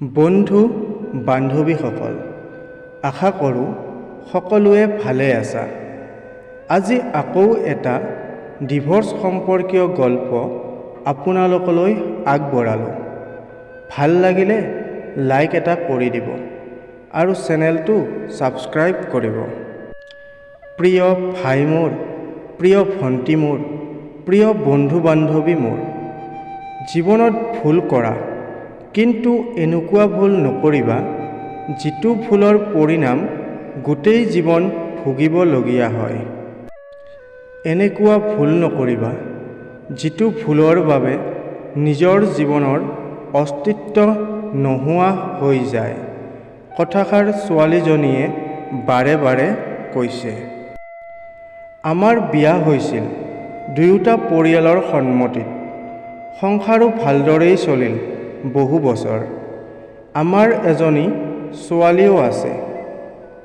বন্ধু বান্ধৱীসকল, আশা কৰোঁ সকলোৱে ভালে আছা। আজি আকৌ এটা ডিভ'ৰ্চ সম্পৰ্কীয় গল্প আপোনালোকলৈ আগবঢ়ালোঁ। ভাল লাগিলে লাইক এটা কৰি দিব আৰু চেনেলটো ছাবস্ক্ৰাইব কৰিব। প্ৰিয় ভাই মোৰ, প্ৰিয় ভণ্টি মোৰ, প্ৰিয় বন্ধু বান্ধৱী মোৰ, জীৱনত ভুল কৰা, কিন্তু এনেকুৱা ভুল নকৰিবা যিটো ভুলৰ পৰিণাম গোটেই জীৱন ভুগিবলগীয়া হয়। এনেকুৱা ভুল নকৰিবা যিটো ভুলৰ বাবে নিজৰ জীৱনৰ অস্তিত্ব নোহোৱা হৈ যায়। কথাষাৰ ছোৱালীজনীয়ে বাৰে বাৰে কৈছে। আমাৰ বিয়া হৈছিল দুয়োটা পৰিয়ালৰ সন্মতিত। সংসাৰো ভালদৰেই চলিল বহু বছৰ। আমাৰ এজনী ছোৱালীও আছে।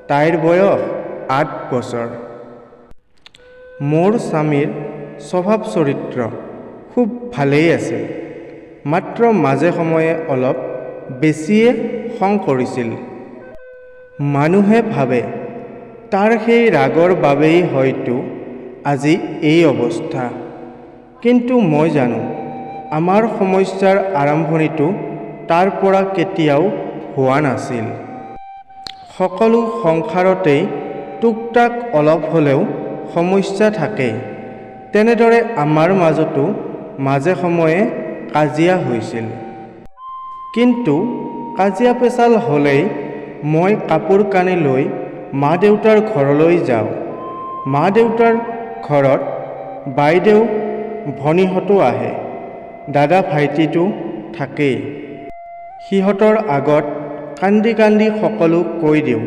তাইৰ বয়স ৮ বছৰ। মোৰ স্বামীৰ স্বভাৱ চৰিত্ৰ খুব ভালেই আছিল। মাত্ৰ মাজে সময়ে অলপ বেছিয়ে খং কৰিছিল। মানুহে ভাবে তাৰ সেই ৰাগৰ বাবেই হয়তো আজি এই অৱস্থা। কিন্তু মই জানো আমাৰ সমস্যাৰ আৰম্ভণিটো তাৰ পৰা কেতিয়াও হোৱা নাছিল। সকলো সংসাৰতেই টুকটাক অলপ হ'লেও সমস্যা থাকেই। তেনেদৰে আমাৰ মাজতো মাজে সময়ে কাজিয়া হৈছিল। কিন্তু কাজিয়া পেচাল হ'লেই মই কাপোৰ কানি লৈ মা দেউতাৰ ঘৰলৈ যাওঁ। মা দেউতাৰ ঘৰত বাইদেউ ভনীহঁতো আহে, দাদা ভাইটিটো থাকেই। সিহঁতৰ আগত কান্দি কান্দি সকলো কৈ দিওঁ।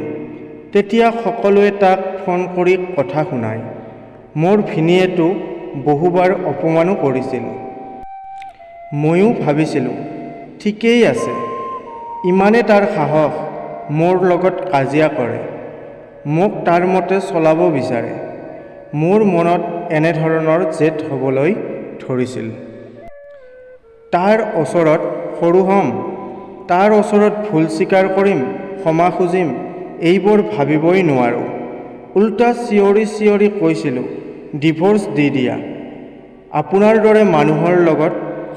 তেতিয়া সকলোৱে তাক ফোন কৰি কথা শুনায়। মোৰ ভিনীয়েতো বহুবাৰ অপমানো কৰিছিল। ময়ো ভাবিছিলোঁ ঠিকেই আছে, ইমানে তাৰ সাহস মোৰ লগত কাজিয়া কৰে, মোক তাৰ মতে চলাব বিচাৰে। মোৰ মনত এনেধৰণৰ জেদ হ'বলৈ ধৰিছিল। তাৰ ওচৰত সৰু হ'ম, তাৰ ওচৰত ভুল স্বীকাৰ কৰিম, ক্ষমা খুজিম, এইবোৰ ভাবিবই নোৱাৰোঁ। উল্টা চিঞৰি চিঞৰি কৈছিলোঁ, ডিভ'ৰ্চ দি দিয়া, আপোনাৰ দৰে মানুহৰ লগত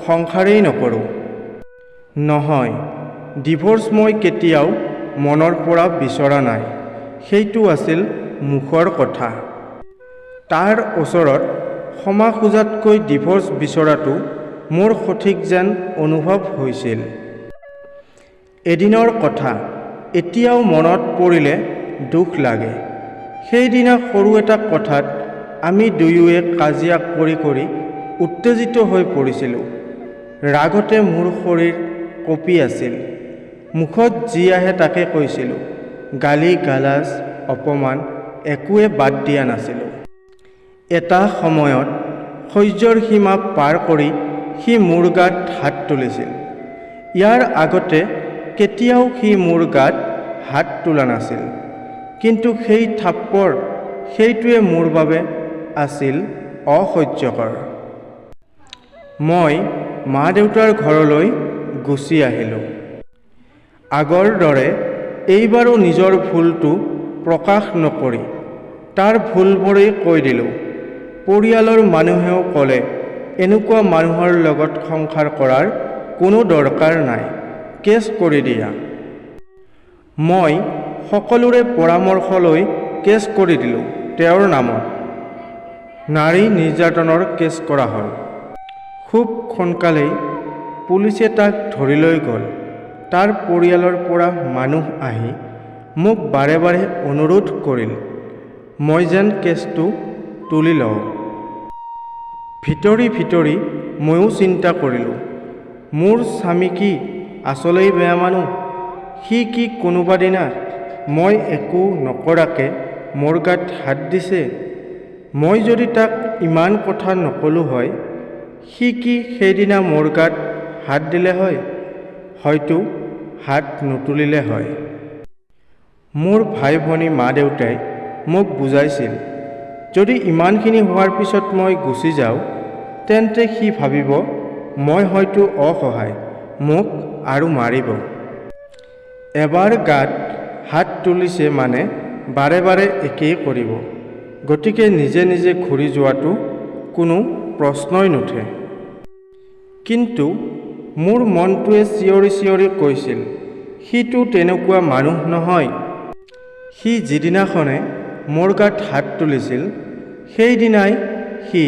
সংসাৰেই নকৰোঁ। নহয়, ডিভ'ৰ্চ মই কেতিয়াও মনৰ পৰা বিচৰা নাই, সেইটো আছিল মুখৰ কথা। তাৰ ওচৰত ক্ষমা খোজাতকৈ ডিভ'ৰ্চ বিচৰাটো মোৰ সঠিক যেন অনুভৱ হৈছিল। এদিনৰ কথা এতিয়াও মনত পৰিলে দুখ লাগে। সেইদিনা সৰু এটা কথাত আমি দুয়োৱে কাজিয়া কৰি কৰি উত্তেজিত হৈ পৰিছিলোঁ। ৰাগতে মোৰ শৰীৰ কঁপি আছিল। মুখত যি আহে তাকে কৈছিলোঁ। গালি গালাজ, অপমান একোৱে বাদ দিয়া নাছিলোঁ। এটা সময়ত সহ্যৰ সীমা পাৰ কৰি সি মোৰ গাত হাত তুলিছিল। ইয়াৰ আগতে কেতিয়াও সি মোৰ গাত হাত তোলা নাছিল। কিন্তু সেই থাপ্পৰ, সেইটোৱে মোৰ বাবে আছিল অসহ্যকৰ। মই মা দেউতাৰ ঘৰলৈ গুচি আহিলোঁ। আগৰ দৰে এইবাৰো নিজৰ ভুলটো প্ৰকাশ নকৰি তাৰ ভুলবোৰেই কৈ দিলোঁ। পৰিয়ালৰ মানুহেও ক'লে এনেকুৱা মানুহৰ লগত সংসাৰ কৰাৰ কোনো দৰকাৰ নাই, কেছ কৰি দিয়া। মই সকলোৰে পৰামৰ্শ লৈ কেছ কৰি দিলোঁ তেওঁৰ নামত। নাৰী নিৰ্যাতনৰ কেছ কৰা হ'ল। খুব সোনকালেই পুলিচে তাক ধৰি লৈ গ'ল। তাৰ পৰিয়ালৰ পৰা মানুহ আহি মোক বাৰে বাৰে অনুৰোধ কৰিল মই যেন কেছটো তুলি লওঁ। ভিতৰি ভিতৰি ময়ো চিন্তা কৰিলোঁ, মোৰ স্বামী কি আচলেই বেয়া মানুহ? সি কি কোনোবাদিনা মই একো নকৰাকৈ মোৰ গাত হাত দিছে? মই যদি তাক ইমান কথা নক'লোঁ হয়, সি কি সেইদিনা মোৰ গাত হাত দিলে হয়? হয়তো হাত নুতুলিলে হয়। মোৰ ভাই ভনী মা দেউতাই মোক বুজাইছিল, যদি ইমানখিনি হোৱাৰ পিছত মই গুচি যাওঁ, তেন্তে সি ভাবিব মই হয়তো অসহায়, মোক আৰু মাৰিব। এবাৰ গাত হাত তুলিছে মানে বাৰে বাৰে একেই কৰিব। গতিকে নিজে নিজে ঘূৰি যোৱাটো কোনো প্ৰশ্নই নুঠে। কিন্তু মোৰ মনটোৱে চিঞৰি চিঞৰি কৈছিল সিতো তেনেকুৱা মানুহ নহয়। সি যিদিনাখনে মোৰ গাত হাত তুলিছিল সেইদিনাই সি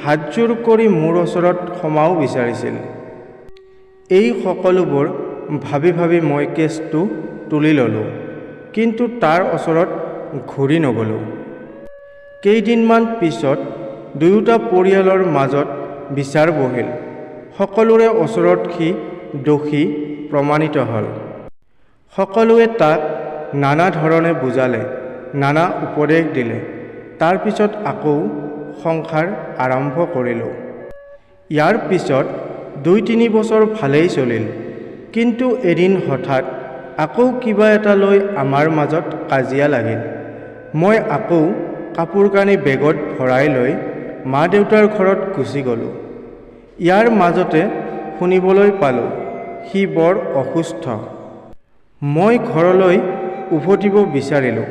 হাতযোৰ কৰি মোৰ ওচৰত ক্ষমাও বিচাৰিছিল। এই সকলোবোৰ ভাবি ভাবি মই কেছটো তুলি ল'লোঁ। কিন্তু তাৰ ওচৰত ঘূৰি নগ'লোঁ। কেইদিনমান পিছত দুয়োটা পৰিয়ালৰ মাজত বিচাৰ বহিল। সকলোৰে ওচৰত সি দোষী প্ৰমাণিত হ'ল। সকলোৱে তাক নানা ধৰণে বুজালে, নানা উপদেশ দিলে। তাৰ পিছত আকৌ সংসাৰ আৰম্ভ কৰিলোঁ। ইয়াৰ পিছত 2-3 বছৰ ভালেই চলিল। কিন্তু এদিন হঠাৎ আকৌ কিবা এটা লৈ আমাৰ মাজত কাজিয়া লাগিল। মই আকৌ কাপোৰ কানি বেগত ভৰাই লৈ মা-দেউতাৰ ঘৰত গুচি গ'লোঁ। ইয়াৰ মাজতে শুনিবলৈ পালোঁ সি বৰ অসুস্থ। মই ঘৰলৈ উভতিব বিচাৰিলোঁ।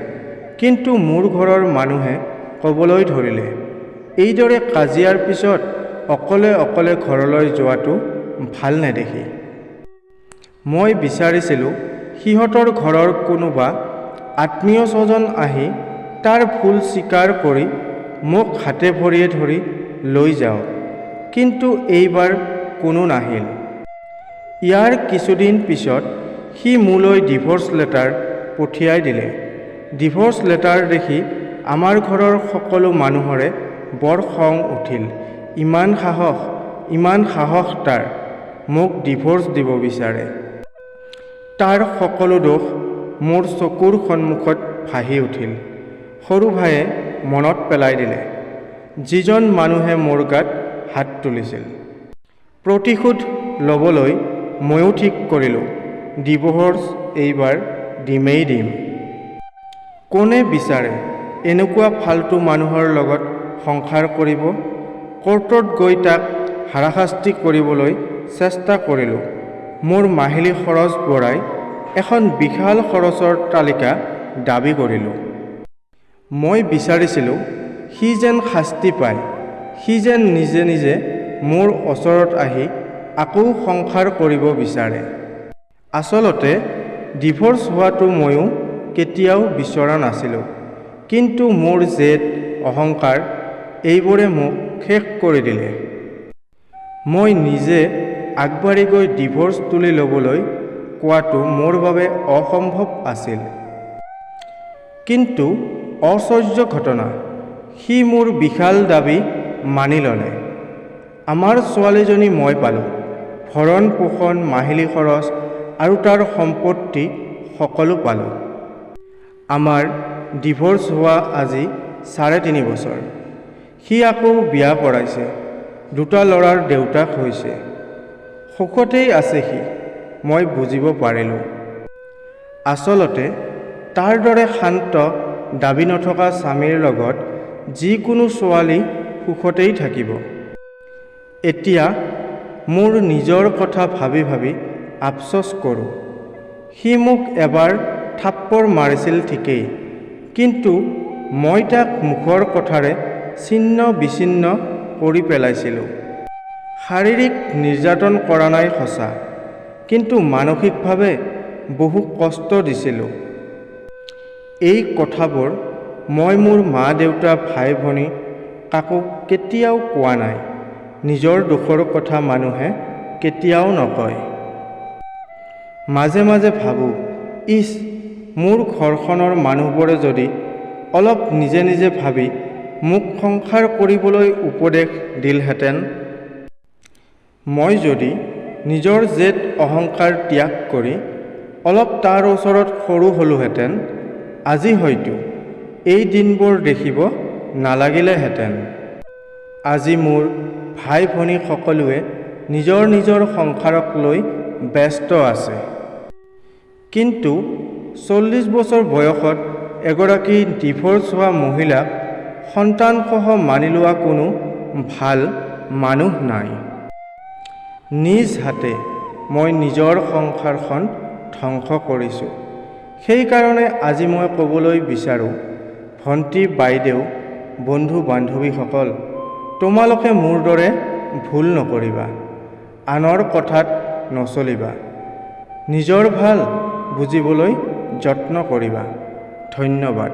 কিন্তু মোৰ ঘৰৰ মানুহে ক'বলৈ ধৰিলে এইদৰে কাজিয়াৰ পিছত অকলে অকলে ঘৰলৈ যোৱাটো ভাল নেদেখি। মই বিচাৰিছিলোঁ সিহঁতৰ ঘৰৰ কোনোবা আত্মীয়-স্বজন আহি তাৰ ভুল স্বীকাৰ কৰি মোক হাতে ভৰিয়ে ধৰি লৈ যাওক। কিন্তু এইবাৰ কোনো নাহিল। ইয়াৰ কিছুদিন পিছত সি মোলৈ ডিভোৰ্চ লেটাৰ পঠিয়াই দিলে। ডিভোৰ্চ লেটাৰ দেখি আমাৰ ঘৰৰ সকলো মানুহৰে বৰ খং উঠিল। ইমান সাহস, ইমান সাহস তাৰ, মোক ডিভোৰ্চ দিব বিচাৰে। তাৰ সকলো দোষ মোৰ চকুৰ সন্মুখত ভাহি উঠিল। সৰু ভায়ে মনত পেলাই দিলে, যিজন মানুহে মোৰ গাত হাত তুলিছিল। প্ৰতিশোধ ল'বলৈ ময়ো ঠিক কৰিলোঁ ডিভোৰ্চ এইবাৰ দিমেই দিম। কোনে বিচাৰে এনেকুৱা ফাল্টু মানুহৰ লগত সংসাৰ কৰিব। কোৰ্টত গৈ তাক হাৰাশাস্তি কৰিবলৈ চেষ্টা কৰিলোঁ। মোৰ মাহিলী খৰচ বঢ়াই এখন বিশাল খৰচৰ তালিকা দাবী কৰিলোঁ। মই বিচাৰিছিলোঁ সি যেন শাস্তি পায়, সি যেন নিজে নিজে মোৰ ওচৰত আহি আকৌ সংসাৰ কৰিব বিচাৰে। আচলতে ডিভোৰ্চ হোৱাটো ময়ো কেতিয়াও বিচৰা নাছিলোঁ। কিন্তু মোৰ জেদ, অহংকাৰ এইবোৰে মোক শেষ কৰি দিলে। মই নিজে আগবাঢ়ি গৈ ডিভোৰ্চ তুলি ল'বলৈ কোৱাটো মোৰ বাবে অসম্ভৱ আছিল। কিন্তু আশ্চৰ্য ঘটনা, সি মোৰ বিশাল দাবী মানি ল'লে। আমাৰ ছোৱালীজনী মই পালোঁ, ভৰণ-পোষণ, মাহিলী খৰচ আৰু তাৰ সম্পত্তি সকলো পালোঁ। আমাৰ ডিভোৰ্চ হোৱা আজি 3.5 বছৰ। সি আকৌ বিয়া কৰাইছে, দুটা ল'ৰাৰ দেউতাক হৈছে। সুখতেই আছে সি, মই বুজিব পাৰিলোঁ। আচলতে তাৰ দৰে শান্ত, দাবী নথকা স্বামীৰ লগত যিকোনো ছোৱালী সুখতেই থাকিব। এতিয়া মোৰ নিজৰ কথা ভাবি ভাবি আফচোচ কৰোঁ। সি মোক এবাৰ থাপ্পৰ মাৰিছিল ঠিকেই, কিন্তু মই তাক মুখৰ কথাৰে ছিন্ন-বিচ্ছিন্ন কৰি পেলাইছিলোঁ। শাৰীৰিক নিৰ্যাতন কৰা নাই সঁচা, কিন্তু মানসিকভাৱে বহু কষ্ট দিছিলোঁ। এই কথাবোৰ মই মোৰ মা-দেউতা, ভাই-ভনী কাকো কেতিয়াও কোৱা নাই। নিজৰ দোষৰ কথা মানুহে কেতিয়াও নকয়। মাজে মাজে ভাবোঁ, ইচ মোৰ ঘৰখনৰ মানুহবোৰে যদি অলপ নিজে নিজে ভাবি মোক সংসাৰ কৰিবলৈ উপদেশ দিলহেঁতেন! মই যদি নিজৰ জেদ অহংকাৰ ত্যাগ কৰি অলপ তাৰ ওচৰত সৰু হ'লোহেঁতেন, আজি হয়তো এই দিনবোৰ দেখিব নালাগিলেহেঁতেন। আজি মোৰ ভাই-ভনী সকলোৱে নিজৰ নিজৰ সংসাৰক লৈ ব্যস্ত আছে। কিন্তু 40 বছৰ বয়সত এগৰাকী ডিভোৰ্চ হোৱা মহিলাক সন্তানসহ মানি লোৱা কোনো ভাল মানুহ নাই। নিজ হাতে মই নিজৰ সংসাৰখন ধ্বংস কৰিছোঁ। সেইকাৰণে আজি মই ক'বলৈ বিচাৰোঁ, ভণ্টি, বাইদেউ, বন্ধু বান্ধৱীসকল, তোমালোকে মোৰ দৰে ভুল নকৰিবা, আনৰ কথাত নচলিবা, নিজৰ ভাল বুজিবলৈ যত্ন কৰিবা। ধন্যবাদ।